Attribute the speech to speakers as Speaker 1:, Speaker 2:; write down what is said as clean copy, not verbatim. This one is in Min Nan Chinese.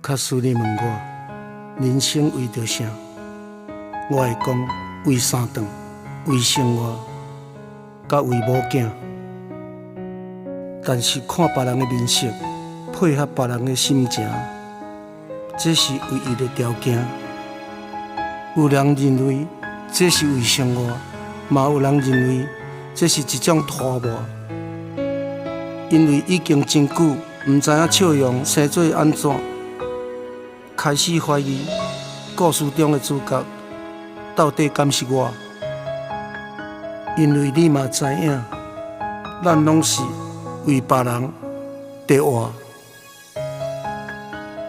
Speaker 1: 假使你問我，人生為著啥？我會講為三頓，為生活，佮為某囝。但是看別人的面色，配合別人的心情，這是唯一的條件。有人認為這是為生活，嘛有人認為這是一種拖磨。因為已經真久毋知影笑容生做按怎，開始懷疑故事中的主角到底敢是我？因為你嘛知影，咱攏是為別人佇活。